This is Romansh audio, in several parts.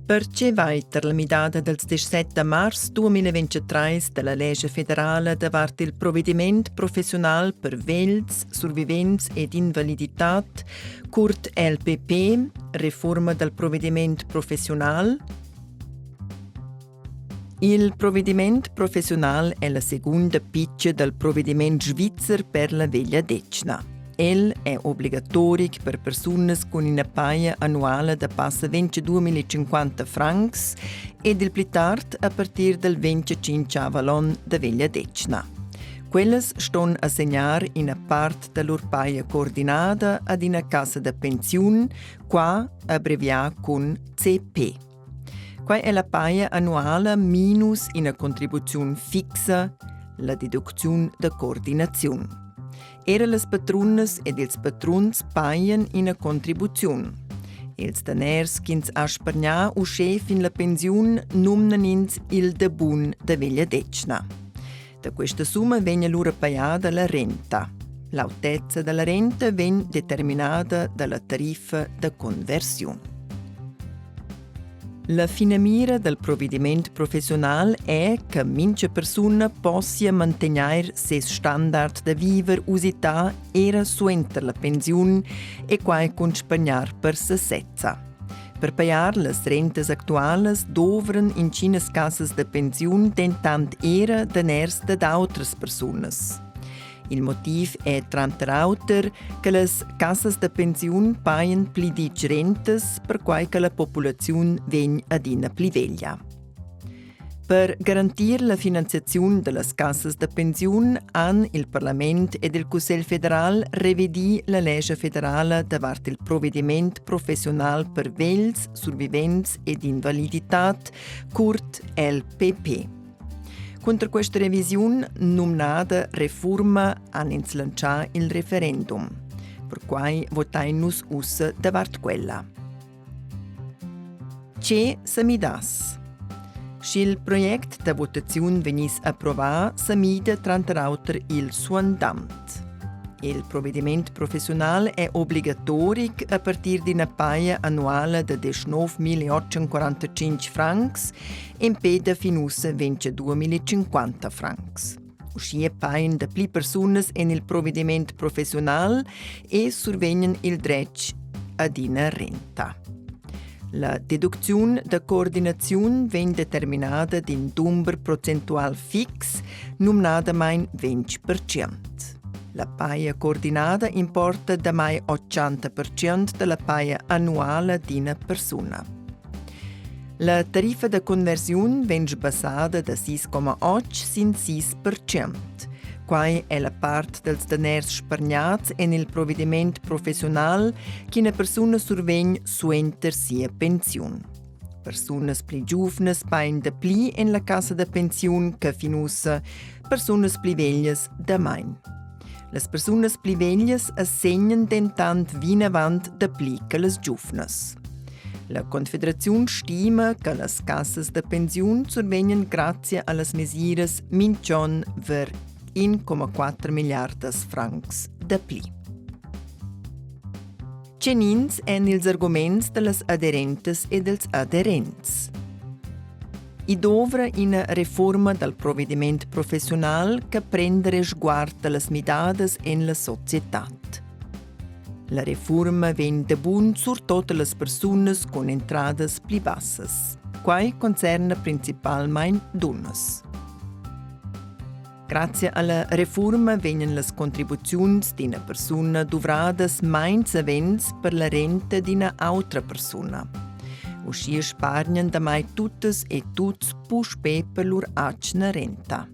Perche vai tar la midada dals 17 da mars 2023 da la lescha federala davart il provediment professiunal per vegls, survivents ed invaliditad, curt LPP, reforma dal provediment professiunal? Il provediment professiunal è la segunda pitga dal provediment svizzer per la vegliadetgna. El è obligatoric per persunas cun ina paja annuala da passa 22.050 francs ed il pli tard a partir dal 25 l'onn da vegliadetgna. Quellas ston assegnar ina part da lur paja coordinada ad ina cassa da pensiun, qua abbrevià cun CP. Quai è la paja annuala minus ina contribuziun fixa, la deducziun da coordinaziun. Era las patrunas ed ils patruns pajan ina contribuziun. Ils daners ch'ins ha spargnà uschè fin la pensiun numnan ins il dabun da vegliadetgna. Da questa summa vegn alura pajada la renta. L'autezza dalla renta vegn determinada dalla tariffa da conversiun. La finamira dal provediment professiunal è che mintga persuna possia mantegnair ses standard da viver usità era suenter la pensiun e quai cun spagnar per sesezza. Per pajar las rentas actualas dovran intginas cassas da pensiun dentant era daners dad autras persunas. Il motiv è tranter auter che las cassas da pensiun pajan pli ditg rentas perquai che la populaziun vegn adina pli veglia. Per garantir la finanziaziun da las cassas da pensiun han il parlament ed il Cussegl federal revedì la lescha federala davart il provediment professiunal per vegls, survivents ed invaliditad, curt LPP. Cunter questa revisiun numnada refurma han ins lantschà il referendum. Perquai votain nus ussa davart quella. Tge sa midass? Sch'il project da votaziun vegniss approvà, sa mida tranter auter il suandant. Il provediment professiunal è obligatoric a partir d'ina paja annuala da 19.845 francs empè da fin ussa 22.050 francs. Uschia pain dapli persunas en il provediment professiunal e survegnan il dretg ad ina renta. La deducziun da coordinaziun vegn determinada d'in dumber procentual fix, numnadamain 20%. La paja coordinada importa damai 80% da la paja annuala d'ina persuna. La tariffa da conversiun vegn sbassada da 6,8 sin 6%. Quai è la part dals daners spargnads en il provediment professiunal ch'ina persuna survegn suenter sia pensiun. Persunas pli giuvnas pain dapli en la cassa da pensiun che fin ussa, persunas pli veglias damain. Las persunas pli veglias assegnan dentant vinavant dapli che las giuvnas. La Confederaziun stima che las cassas da pensiun survegnan grazia a las mesiras mintg'onn ver 1,4 milliardas francs dapli. Tgenins èn ils arguments da las aderentas e dals aderents? I dovra ina reforma dal provediment professiunal che prenda resguard da las midadas en la societad. La refurma vegn da bun surtut a las persunas cun entradas pli bassas. Quai concerna principalmain dunnas. Grazia alla refurma vegnan las contribuziuns d'ina persuna duvradas main savens per la renta d'ina autra persuna. Uschia spargnan damai tuttas e tuts puspè per lur atgna renta.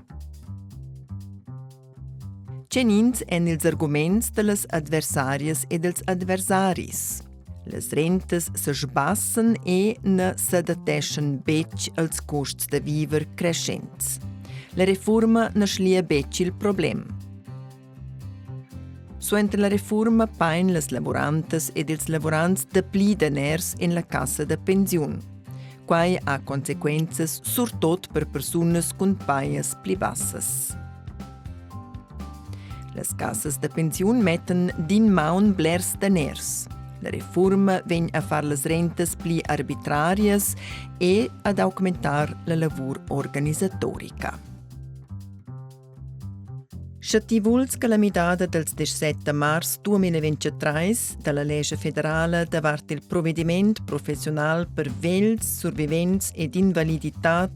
Tgenins èn ils arguments da las adversarias e dals adversaris? Las rentas sa sbassan e na s'adatteschan betg als custs da viver creschents. La refurma na schlia betg il problem. Suenter la refurma pain las lavurantas ed ils lavurants dapli daners en la cassa da pensiun. Quai ha consequenzas surtut per persunas cun pajas pli bassas. Las cassas da pensiun mettan d'in maun blers daners. La reforma vegn a far las rentas pli arbitrarias e ad augmentar la lavur organisatorica. Sche ti vuls che la midada dals 17 da mars 2023 dalla lescha federala davart il provediment professional per vegls, survivents ed invaliditad,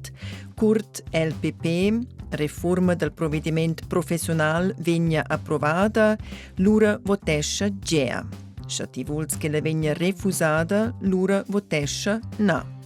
curt LPP, reforma dal provediment professional vegna approvada, lura votescha gea. Sche ti vuls che la vegna refusada, lura votescha na.